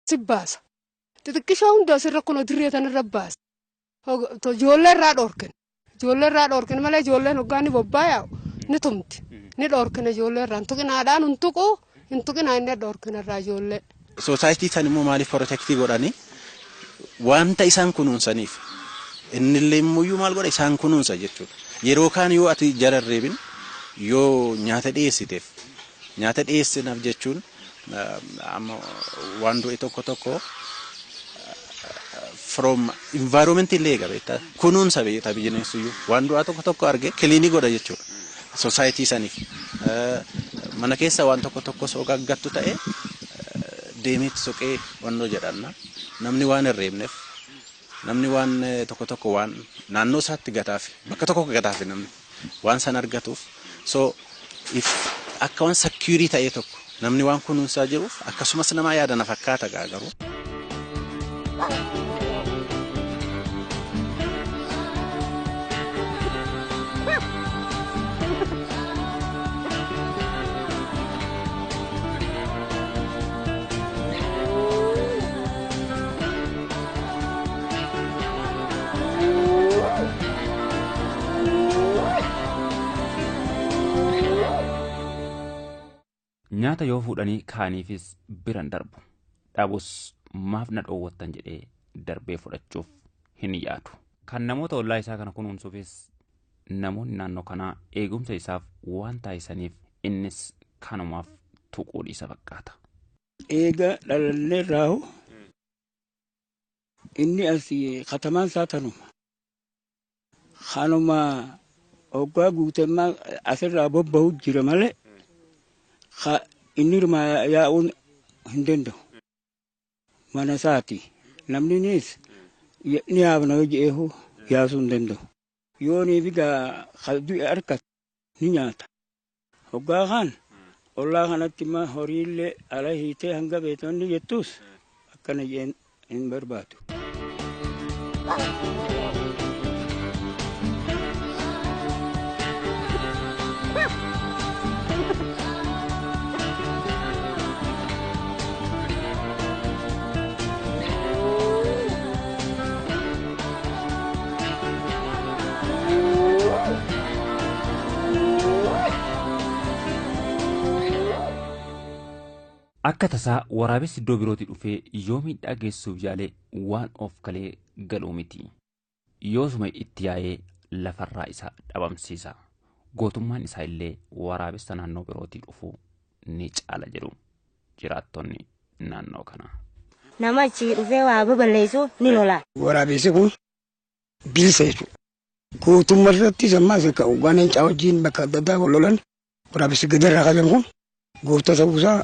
Si baasa. Xixiqqishoo hunda asirra kun dirree tanarra baasa. Ijoollee irraa dhoorkine. Ijoollee irraa dhoorkine malee ijoolleen hoggaa ni bobbaa yaa'u ni tumti. Ni dhoorkine ijoollee irraa. Hin tuqinaadhaan hin tuqu, hin tuqinaa inni dhoorkine irraa ijoollee. Society san immoo maaliif protect godhanii? Wanta isaan kunuunsaniif. Innillee immoo maal godha? Isaan kunuunsa jechuudha. Yeroo kaan yoo ati jara reebin, yoo nyaata dhiyeessiteef, nyaata dhiyeessinaaf jechuun amma waan du'e tokko tokko from environment illee eega, beektaa, kunuunsa, beektaa, bineensiyyuu waan du'aa tokko tokko arge clean godha jechuudha. Society saniif mana keessa waan tokko tokko soo gaggattu ta'e deemeetti soqee wannoo jedhanna. Namni waan hin reebneef, namni waan tokko tokko waan naannoo isaatti gataaf, bakka tokko gataaf, namni waan san argatuuf, so if akka waan secure ta'e tokko namni waan kunuunsaa jiruuf akkasumas nama yaada na fakkaata garuu. Nyaata yoo fuudhanii kaaniifis biran darbu. Dhabus maaf na dhoowwattan jedhee darbee fudhachuuf hin yaadu. Kan namoota ollaa isaa kana kunuunsuufis namoonni naannoo kanaa eegumsa isaaf waan taasisaniif innis kanumaaf tuquu dhiisa fakkaata. Eega dhalallee raahu inni as katamaan isaa tanuma. Kanuma hoggaa guutummaa asirraa bobba'u jira malee inni hirmaa yaa'uun hin danda'u. Mana isaati. Namninis ni yaabna yoo je'eehu yaasuu hin danda'u. Yoo ni bigaa du'e harkatu ni nyaata. Hoggaa kan ollaa kanatti immoo horiillee ala hiitee hanga beetonni jettus akkana jeen hin barbaadu. Akka tasaa waraabessi iddoo birootii dhufee yoo miidhaa geessuuf yaale waan of kalee galuu miti. Yoosuma itti yaa'ee lafarraa isa dhabamsiisa. Gootummaan isaa illee waraabessa naannoo birootii dhufuu ni caala jedhu jiraattonni naannoo kanaa. Nama achii dhufee waa baballeessu ni lola. Waraabessi kun bilisa jechuudha. Gootummaa irrattis ammaas akka hoggaan leencaa wajjin bakka adda addaa wal lolan waraabessi gadarraa qaban kun goota ta'uusaa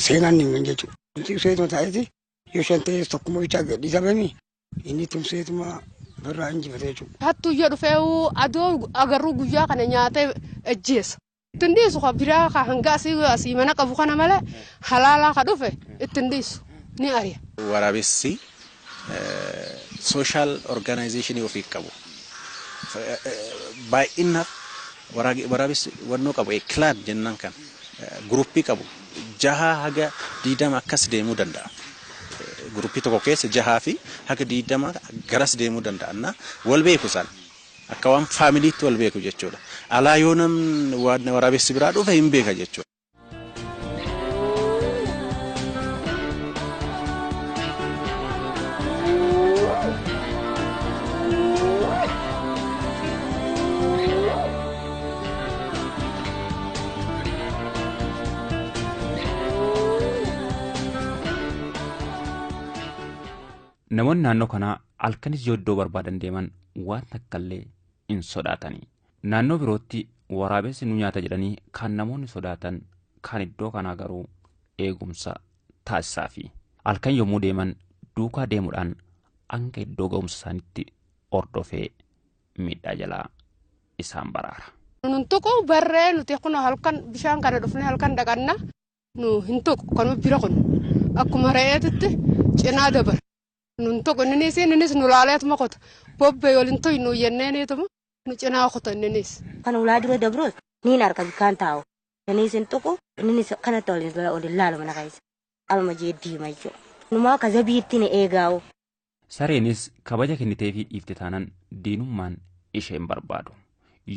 seenaan ni himan jechuudha. Tumseetuma taa'eeti yoo shan ta'es tokkummaa bichaa gadhiisamanii inni tumseetuma birraa injifate jechuudha. Hattuyyoo dhufee adoo agarruu guyyaa kana nyaatee ajjeesa. Ittiin dhiisu ka biraa ka hanga asii mana qabu kana malee halaalaa ka dhufe ittiin dhiisu ni ari'a. Waraabessi social organization ofii qabu. Baay'inaaf waraabessi wannoo qabu, clan jennaan kan group qabu 6 haga 20 akkas deemuu danda'a. Group tokko keessa 6 fi haga 20 garas deemuu danda'a. Wal beeku isaan. Akka waan familytti wal beeku jechuudha. Alaa yoo namni waraabessi biraa dhufe hin beeka jechuudha. Namoonni naannoo kanaa halkanis yoo iddoo barbaadan deeman waan takka illee hin sodaatani. Naannoo birootti waraabessi nu nyaata jedhanii kan namoonni sodaatan kan iddoo kanaa garuu eegumsa taasisaafi. Halkan yommuu deeman duukaa deemuudhaan hanga iddoo ga'umsa isaaniitti hordofee miidhaa jalaa isaan baraara. Nun tuqu barree nuti kun halkan bishaan kana dhufnee halkan dhaqanna, nu hin tuqu. Kanuma bira kun akkuma re'eetitti cinaa dabara. Nun tuqu innis nu laaleetuma kota bobbee waliin tuynu jenneeniituma nu cinaa kuta inninis. Kan ulaa dura dabrus niin arka bikkaan taa'u. Innis hin tuqu, innis kanatti ol hin laalu mana keessa. Alma jee diima jechuudha. Numaa akka zabiitti ni eegaa'u. Sareenis kabaja kenniteefii dhiifte taanaan diinummaan ishee hin barbaadu.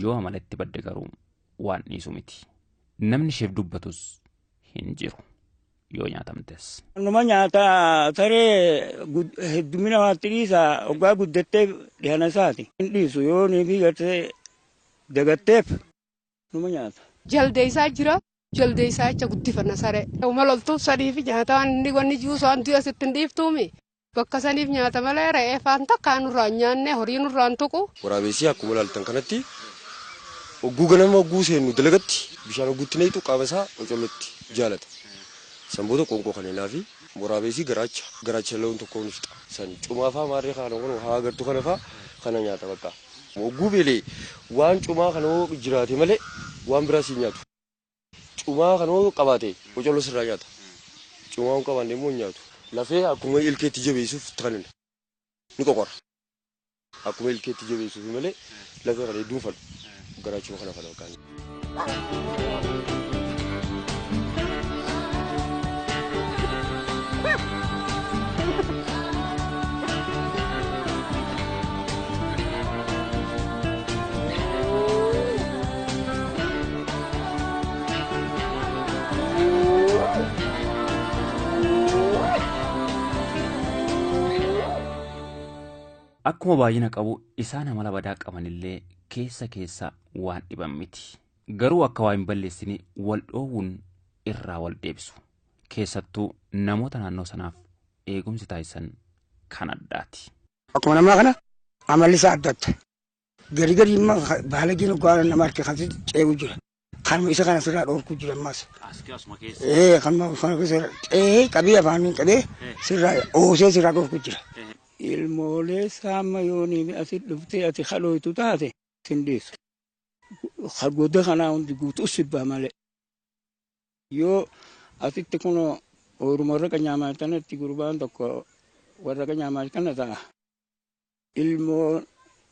Yoo amala itti badde garuu waan dhiisu miti. Namni isheef dubbatus hin jiru yoo nyaatamtes. Numa nyaata saree heddumina waatti dhiisa hoggaa guddattee dhihana isaati. Hin dhiisu yoo ni gartee dagatteef numa nyaata. Jaldeessaa jira. Jaldeessaa jecha guddifanna saree. Uma loltuuf sadiif nyaata waan inni wanni jiru waan du'a sitti hin dhiiftuumi. Bakka saniif nyaata malee re'ee faan takka nurraa hin nyaanne horii nurraa hin tuqu. Waraabessi akkuma ilaaltan kanatti hogguu ganama hogguu seennu dalagatti bishaan hogguutti neetu qaama isaa qocolotti jaalata. Sanboota qoonqoo kanneenaa fi waraabessi garaacha garaacha loon tokko ni fixa. San cumaa faa maarree kana kun haa agartu kana faa kana nyaata bakka. Hogguu beelee waan cumaa kana hoo jiraate malee waan biraa si nyaatu. Cumaa kana hoo qabaate qocoloo sirraa nyaata. Cumaa hoo qabaanne immoo hin nyaatu. Lafee akkuma ilkeetti jabeessuuf kanin ni qoqora. Akkuma ilkeetti jabeessuuf malee lafee kana hedduun fadhu. Garaachuma kana fadhu bakka. Akkuma baay'ina qabu isaan amala badaa qabanillee keessa keessa waan dhiban miti. Garuu akka waa hin balleessine wal dhoowwuun irraa wal deebisu. Keessattuu namoota naannoo sanaaf eegumsi taasisan kan addaati. Akkuma namaa kana amalli isaa adda adda. Gari gari immoo baala gina nama harka kan ce'u jira. Kanuma isa kana sirraa dhorku jira ammas. Ee kanuma kana keessa ce'ee qabee afaaniin qabee sirraa oosee sirraa dhorku jira. Ilmoolee saama yoonii asi dhuftee ati halooytu taate sin dhiisu. Goda kanaa hundi guutuu sibbaa malee. Yoo asitti kun ooruma warra qanyaamaa kanatti gurbaan tokko warra qanyaamaa kana ta'a.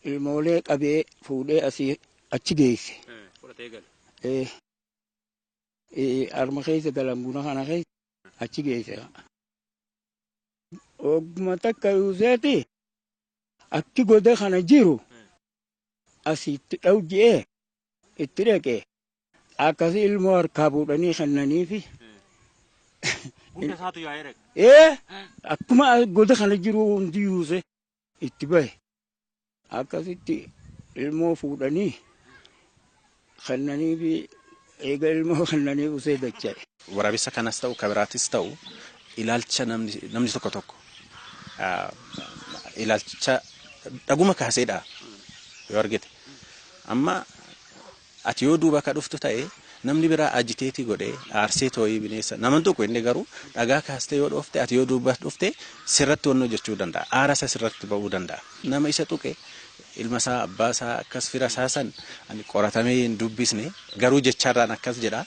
Ilmoolee qabee fuudhee asii achi geesse. Arma keessa galan buna kana keessa achi geesse. Oguma takka yuuseeti akki goda kana jiru asitti dhawu je'ee itti dhaqee akkasi ilmoo harkaa fuudhanii kennaniifi. Hunda isaatu yaa'ee dhaqe. Ee akkuma goda kana jiru hundi yuuse itti bahe akkasitti ilmoo fuudhanii kennaniifi eega ilmoo kennanii usee dacha'e. Waraabessa kanas ta'u kan biraatis ta'u ilaalcha namni tokko tokko ilaalcha dhaguma kaaseedha yoo argite. Amma ati yoo duuba ka dhuftu ta'e namni biraa ajiteetii godhee aarsee tooyii bineensa nama tokko inni garuu dhagaa kaastee yoo dhoofte ati yoo duuba dhufte sirratti wannoo jechuu danda'a. Aara isa sirratti ba'uu danda'a. Nama isa tuqe ilma isaa abbaa isaa akkas fira isaa san ani qoratamee hin dubbisne garuu jecharraan akkas jedha.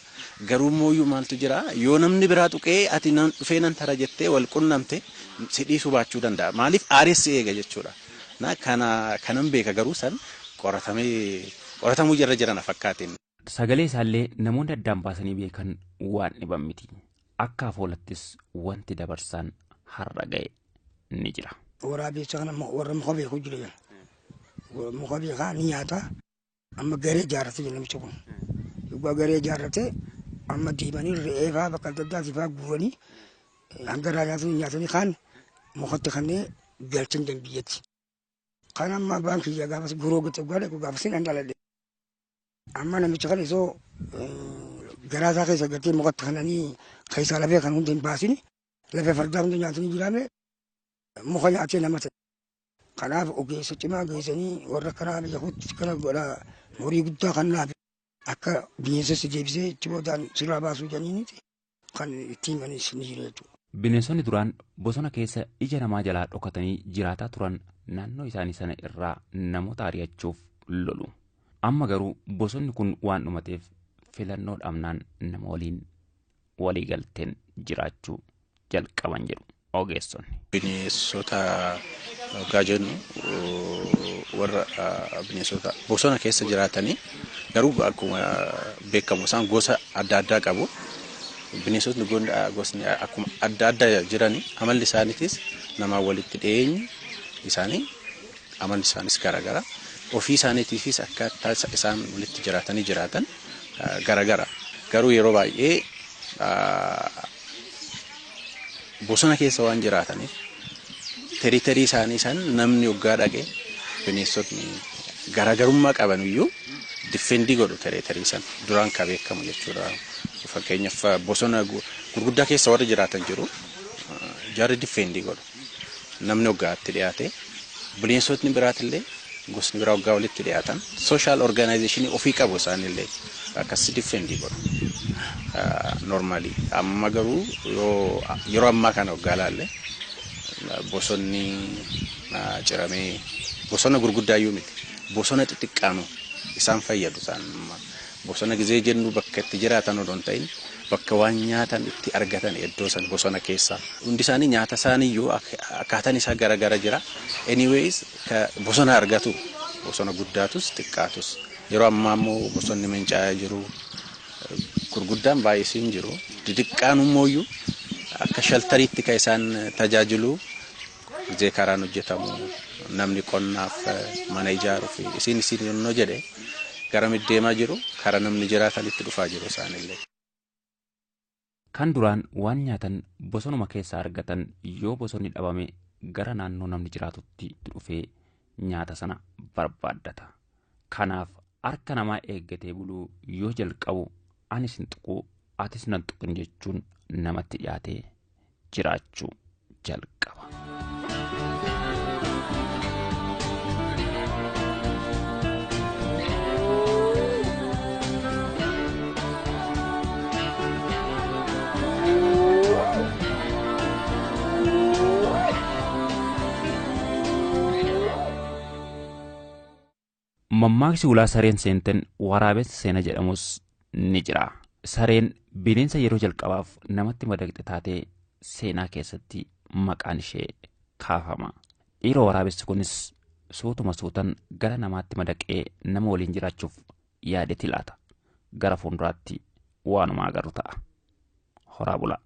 Garuu mooyyuu maaltu jira yoo namni biraa tuqee ati dhufee nan tara jettee wal qunnamte si dhiisuu baachuu danda'a. Maaliif aareessi eega jechuudha. Na kana kanan beeka garuu san qoratamuu jarra jiran fakkaatiin. Sagalee isaallee namoonni addaan baasanii beekan waan dhiban miti. Akka afoolattis wanti dabarsaan har'a ga'e ni jira. Waraabessa kana warra muka beeku jira. Muka beekaa ni nyaata. Amma garee ijaarrate jira namichi kun. Dhugaa garee ijaarrate amma deemanii re'ee fa'aa bakka adda addaati fa'aa guuranii hanga irraa nyaatanii nyaatanii kaan mukatti kanneen galchan biyyatti. Kan amma abbaan kiyya gaafas guroo gate dhugaa gaafas hin dhaladhe. Amma namicha kana isoo garaa isaa keessa galtee mukatti kananii keessaa lafee kan hundi hin baasini lafee fardaa hundi nyaatanii jiraame muka nyaatee nama ta'e. Kanaaf ogeessa cimaa geessanii warra karaa biyya kootti kana godhaa horii guddaa kan naaf akka bineensa si deebisee itti boodaan sirraa baasuu jedhaniiniti kan ittiin manis ni jira jechuudha. Bineensonni duraan bosona keessa ija namaa jalaa dhokatanii jiraataa turan naannoo isaanii sana irraa namoota ari'achuuf lolu. Amma garuu bosonni kun waan dhumateef filannoo dhabnaan nama waliin walii galteen jiraachuu jalqaban jedhu ogeessonni. Bineensota hoggaa jennu warra bineensota bosona keessa jiraatanii garuu akkuma beekamu isaan gosa adda addaa qabu. Bineensotni gosni akkuma adda addaa jirani amalli isaaniitis namaa walitti dhiyeenyi isaanii amalli isaanis garaagara. Ofii isaaniitiifis akkaataa isaan walitti jiraatanii jiraatan garaagara. Garuu yeroo baay'ee bosona keessa waan jiraataniif territory isaanii san namni hoggaa dhaqee bineensotni garaagarummaa qaban iyyuu defend godhu territory san duraan ka beekamu jechuudha. Fakkeenyaaf bosona gurguddaa keessa warri jiraatan jiru jarri defend godhu. Namni hoggaatti dhiyaate bineensotni biraatillee gosni biraa hoggaa walitti dhiyaatan social organization ofii qabu isaanillee akkas defend godhu. Normally amma garuu yeroo ammaa kana hoggaa laalle bosonni ciramee bosona gurguddaa iyyuu miti bosona xixiqqaanu isaan fayyadu isaan bosona gizee jennu bakka itti jiraatan odoo hin ta'in bakka waan nyaatan itti argatan iddoo san bosona keessa hundi isaanii nyaata isaaniiyyuu akkaataan isaa garagara jira. Anyways bosona argatu bosona guddaatus xiqqaatus yeroo ammaa immoo bosonni manca'aa jiru gurguddaan baay'isiin jiru xixiqqaan immoo akka shelteriitti kan isaan tajaajilu gizee karaan hojjetamu namni qonnaaf mana ijaaruu fi isin isin yennoo jedhe gara deemaa jiru karaa namni jiraatanitti dhufaa jiru isaanillee. Kan duraan waan nyaatan bosonuma keessaa argatan yoo bosonni dhabame gara naannoo namni jiraatutti dhufee nyaata sana barbaaddata. Kanaaf harka namaa eeggatee buluu yoo jalqabu anis hin tuqu atis nan tuqin jechuun namatti dhiyaatee jiraachuu jalqaba. Mammaaksi ulaa sareen seenten waraabessi seena jedhamus ni jira. Sareen bineensa yeroo jalqabaaf namatti madaqxe taatee seenaa keessatti maqaan ishee kaafama. Dhiiroo waraabessi kunis suutuma suutan gara namaatti madaqee nama waliin jiraachuuf yaadetti laata. Gara fuulduraatti waanuma agarru ta'a. Horaa bulaa.